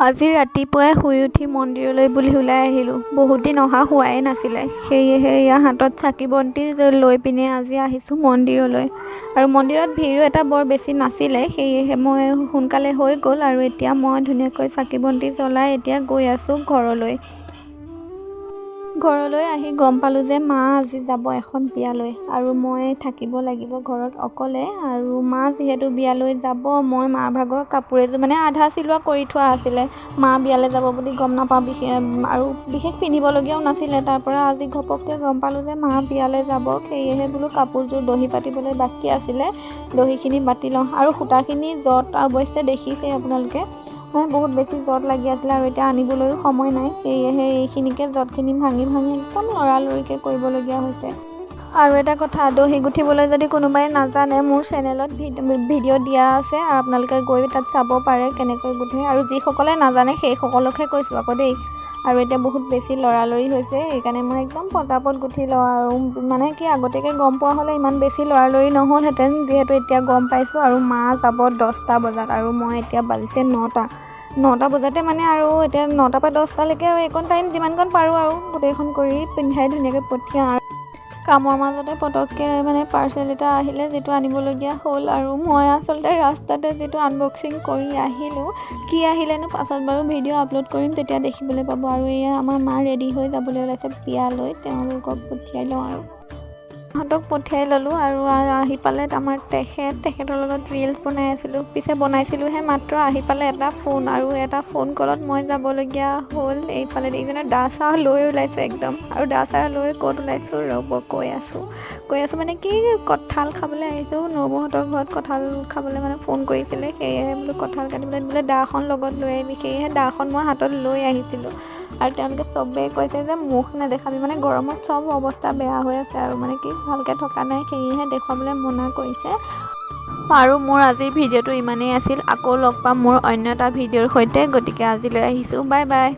আজি ৰাতিপুৱাই শুই উঠি মন্দিৰলৈ বুলি ওলাই আহিলোঁ। বহুত দিন অহা হোৱাই নাছিলে, সেয়েহে এয়া হাতত চাকি বন্তি লৈ পিনে আজি আহিছোঁ মন্দিৰলৈ। আৰু মন্দিৰত ভিৰো এটা বৰ বেছি নাছিলে, সেয়েহে মই সোনকালে হৈ গ'ল। আৰু এতিয়া মই ধুনীয়াকৈ চাকি বন্তি জ্বলাই এতিয়া গৈ আছোঁ ঘৰলৈ। ঘৰলৈ আহি গম পালোঁ যে মা আজি যাব এখন বিয়ালৈ আৰু মই থাকিব লাগিব ঘৰত অকলে। আৰু মা যিহেতু বিয়ালৈ যাব, মই মাৰ ভাগৰ কাপোৰ এযোৰ মানে আধা চিলোৱা কৰি থোৱা আছিলে। মা বিয়ালৈ যাব বুলি গম নাপাওঁ, বিশেষ আৰু বিশেষ পিন্ধিবলগীয়াও নাছিলে। তাৰপৰা আজি ঘপককৈ গম পালোঁ যে মা বিয়ালৈ যাব, সেয়েহে বোলো কাপোৰযোৰ দহি পাতিবলৈ বাকী আছিলে, দহিখিনি বাতি লওঁ। আৰু সূতাখিনি জঁট অৱশ্যে দেখিছেই আপোনালোকে, মানে বহুত বেছি জঁট লাগি আছিলে আৰু এতিয়া আনিবলৈও সময় নাই, সেয়েহে এইখিনিকে জঁটখিনি ভাঙি ভাঙি একদম লৰালৰিকৈ কৰিবলগীয়া হৈছে। আৰু এটা কথা, দহি গুঠিবলৈ যদি কোনোবাই নাজানে, মোৰ চেনেলত ভিডিঅ' দিয়া আছে আৰু আপোনালোকে গৈ তাত চাব পাৰে কেনেকৈ গুঠে। আৰু যিসকলে নাজানে সেইসকলকহে কৈছোঁ আকৌ দেই। আৰু এতিয়া বহুত বেছি লৰালৰি হৈছে, সেইকাৰণে মই একদম পটাপট গুঠি লওঁ। আৰু মানে কি, আগতীয়াকৈ গম পোৱা হ'লে ইমান বেছি লৰালৰি নহ'লহেঁতেন, যিহেতু এতিয়া গম পাইছোঁ। আৰু মা যাব 10টা বজাত আৰু মই এতিয়া বাজিছে 9টা। 9টা বজাতে মানে আৰু এতিয়া 9টাৰ পৰা 10টালৈকে আৰু এইকণ টাইম যিমানকণ পাৰোঁ আৰু গোটেইখন কৰি পিন্ধাই ধুনীয়াকৈ পঠিয়াওঁ। আৰু কামৰ মাজতে পটককৈ মানে পাৰ্চেল এটা আহিলে, যিটো আনিবলগীয়া হ'ল। আৰু মই আচলতে ৰাস্তাতে যিটো আনবক্সিং কৰি আহিলোঁ, কি আহিলেনো পাছত বাৰু ভিডিঅ' আপলোড কৰিম, তেতিয়া দেখিবলৈ পাব। আৰু এয়া আমাৰ মা ৰেডি হৈ যাবলৈ ওলাইছে বিয়ালৈ, তেওঁলোকক পঠিয়াই লওঁ। আৰু তাহাঁতক পঠিয়াই ল'লোঁ আৰু আহি পালে আমাৰ তেখেত, তেখেতৰ লগত ৰিলচ বনাই আছিলোঁ। পিছে বনাইছিলোঁহে মাত্ৰ, আহি পালে এটা ফোন আৰু এটা ফোন কলত মই যাবলগীয়া হ'ল। এইফালে দেখিছেনে, দা চাহ লৈ ওলাইছে একদম। আৰু দা চাহ লৈ ক'ত ওলাইছোঁ ৰ'ব কৈ আছোঁ। কৈ আছোঁ মানে কি, কঁঠাল খাবলৈ আহিছোঁ। নবৌহঁতৰ ঘৰত কঁঠাল খাবলৈ মানে ফোন কৰিছিলে, সেয়েহে বোলো কঁঠাল কাটিবলৈ বোলে দাখন লগত লৈ আহিবি, সেয়েহে দাখন মই হাতত লৈ আহিছিলোঁ। আৰু তেওঁলোকে চবেই কৈছে যে মুখ নেদেখাবি, মানে গৰমত চব অৱস্থা বেয়া হৈ আছে আৰু মানে কি ভালকৈ থকা নাই, সেয়েহে দেখুৱাবলৈ মনা কৰিছে। আৰু মোৰ আজিৰ ভিডিঅ'টো ইমানেই আছিল। আকৌ লগ পাম মোৰ অন্য এটা ভিডিঅ'ৰ সৈতে। গতিকে আজিলৈ আহিছোঁ, বাই বাই।